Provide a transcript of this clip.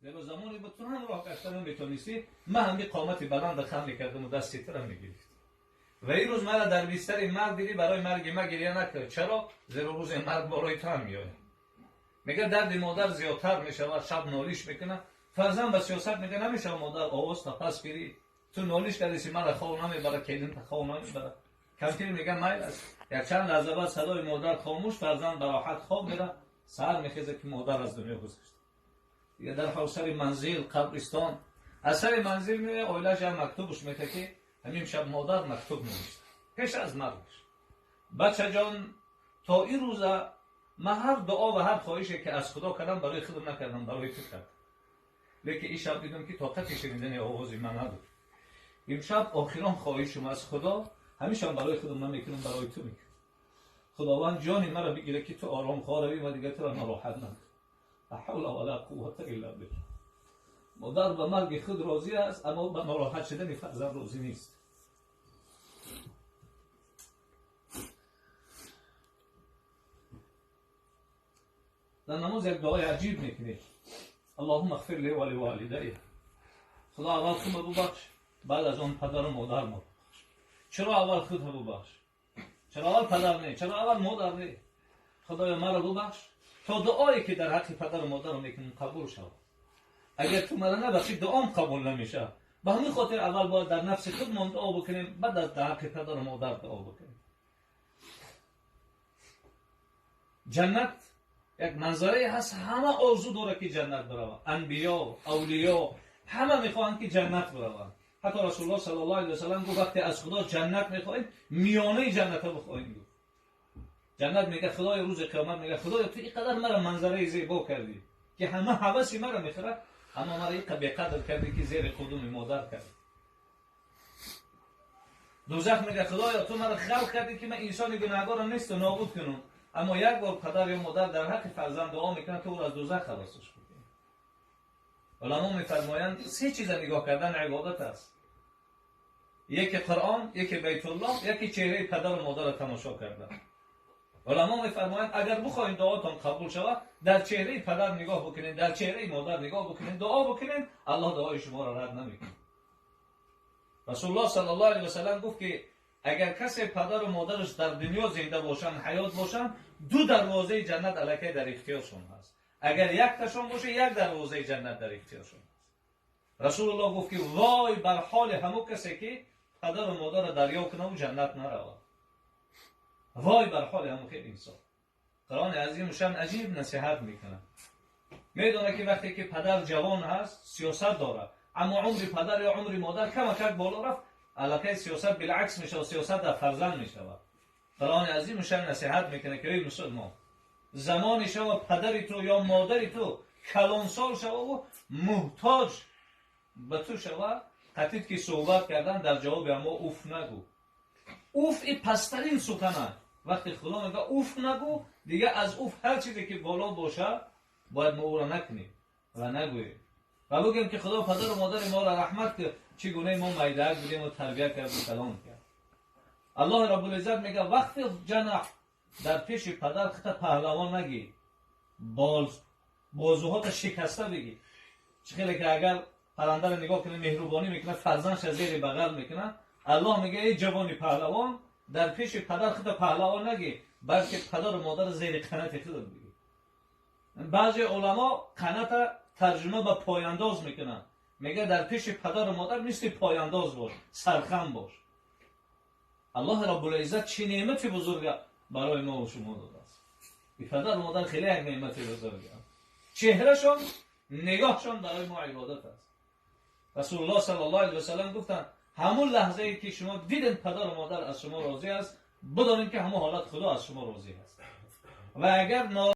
Зеро замоне буд ту ҳам роҳ гашта наметонистӣ, ман ҳами қомати баланд хам мекардам ва дасти тура мегирифт. Ва ин рӯз мара дар бистари марг дидӣ, барои марги ма гиря накард. Чаро? Зеро рӯзе марг болои ту ҳам меояд. Мега дарди модар зиёдтар мешавад, шаб нолиш мекунад. Фарзанд ба сиёсат мега намешава модар овоз та пас гирӣ. Ту нолиш кардиси мара хов намебара, келинта хов намебара. Кампир мега майл аст. Якчанд лаҳза баъд садои модар хомӯш, фарзанд ба роҳат хоб мера, саҳар мехеза ки модар аз дунё гузашт. Дига дар ҳол сари манзил, қабристон. Аз сари манзил меояд, оилааш як мактубаш мета ки ҳамин шаб модар мактуб навишта пеш аз маргаш. Бачаҷон, то ин рӯза ман ҳар дуо ва ҳар хоҳише ки аз Худо кардам барои худам накардам, барои ту кардам. Лекин ин шаб дидам ки тоқати шунидани овози ман надошт. Имшаб охирон хоҳишам аз Худо, ҳамешам барои худам намекунам, барои ту мекунам. Худованд ҷони маро бигирад ки ту ором хоравӣ ва дигар туро нороҳат накунам. Ла ҳавла ва ла қуввата илла биллаҳ. Модар ба марги худ розӣ аст, аммо ба нороҳат шудани фарзанд розӣ нест. Дар намоз як дуои аҷиб мекунӣ: Аллоҳумма иғфир ли ва ливолидайя. Худо аввал худро бубахш, баъд аз он падару модарро бубахш. Чаро аввал худро бубахш? Чаро аввал падар не? Чаро аввал модар не? Худоё маро бубахш то дуое ки дар ҳаққи падару модарам мекунам қабул шавад. Агар ту маро набахшӣ, дуом қабул намешавад. Ба ҳамин хотир аввал бояд дар нафси худмон дуо бикунем, баъд аз дар ҳаққи падару модар дуо бикунем. Ҷаннат як манзарае ҳаст, ҳама орзу дорад ки ҷаннат бираванд. Анбиё, авлиё ҳама мехоҳанд ки ҷаннат бираванд. Ҳатто Расулуллоҳ саллаллоҳу алайҳи васаллам гуфт вақте аз Худо ҷаннат мехоҳем, миёнаи ҷанната бихоҳем гуфт. Ҷаннат мега Худоё, рӯзи қиёмат мега Худоё, ту ин қадар мара манзараи зебо кардӣ ки ҳама ҳаваси мара мехӯрад, аммо мара ин қадар беқадр кардӣ ки зери қудуми модар кардӣ. Дӯзах мега Худоё, ту мара халқ кардӣ ки ман инсони гунаҳгорам несту нобуд кунам, аммо як бор падар ё модар дар ҳаққи фарзанд дуо мекунад, ту ӯро аз дӯзах халосаш бикунӣ. Уламо мефармоянд се чиза нигоҳ кардан ибодат аст: яке Қуръон, яке Байтуллоҳ, яке чеҳраи падару модарро тамошо кардан. Уламо мефармоянд агар бихоҳед дуотон қабул шавад, дар чеҳраи падар нигоҳ бикунед, дар чеҳраи модар нигоҳ бикунед, дуо бикунед, Аллоҳ дуои шуморо рад намекунад. Расулуллоҳ саллаллоҳу алайҳи васаллам гуфт ки агар касе падару модараш дар дунё зинда бошанд, ҳаёт бошанд, ду дарвозаи ҷаннат аллакай дар ихтиёршон ҳаст. Агар якташон боша, як дарвозаи ҷаннат дар ихтиёршон ҳаст. Расулуллоҳ гуфт ки вой бар ҳоли ҳамон касе ки падару модарро дарё кунаву ҷаннат наравад. Вой бар ҳоли ҳамон хел инсон. Қуръони азимушшаън аҷиб насиҳат мекунад. Медонад ки вақте ки падар ҷавон ҳаст, сиёсат дорад, аммо умри падар ё умри модар камакак боло рафт, аллакай сиёсат билакс мешавад, сиёсат дар фарзанд мешавад. Қуръони азимушшаън насиҳат мекунад ки эй мусулмон, замоне шава падари ту ё модари ту калонсол шававу муҳтоҷ ба ту шава, қатид ки суҳбат кардан дар ҷавоби ҳамо уф нагӯ. Уф и пасттарин сухана. Вақте Худо мега уф нагӯ, дига аз уф ҳар чизе ки боло боша, бояд мо ӯро накунем ва нагӯем. Ва бигӯем ки Худо падару модари моро раҳмат кунад, чӣ гунаи мо майдаак будем ва тарбия карду калон кард. Аллоҳи Раббулиззат мега вахфиз ҷанаҳ, дар пеши падар хита паҳлавон нагӣ, бозуҳота шикаста бигӣ. Чӣ хеле ки агар паррандаро нигоҳ кунӣ, меҳрубонӣ мекунад, фарзандша зери бағал мекунад. Аллоҳ мега эй ҷавони паҳлавон, дар пеши падар хита паҳлавон нагӣ, балки падару модарро зери қанати худат бигӣ. Баъзе уламо қаната тарҷума ба пояндоз мекунанд. Мега дар пеши падару модар мисли пояндоз бош, сархам бош. Аллоҳи Раббулиззат чӣ неъмати бузурга барои мо ва шумо додааст. И падару модар хеле як неъмати бузург аст. Чеҳрашон, нигоҳшон барои мо ибодат аст. Расулуллоҳ саллаллоҳу алайҳи васаллам гуфтанд ҳамон лаҳзае ки шумо дидед падару модар аз шумо розӣ аст, бидонед ки ҳамон ҳолат Худо аз шумо розӣ аст. Ва агар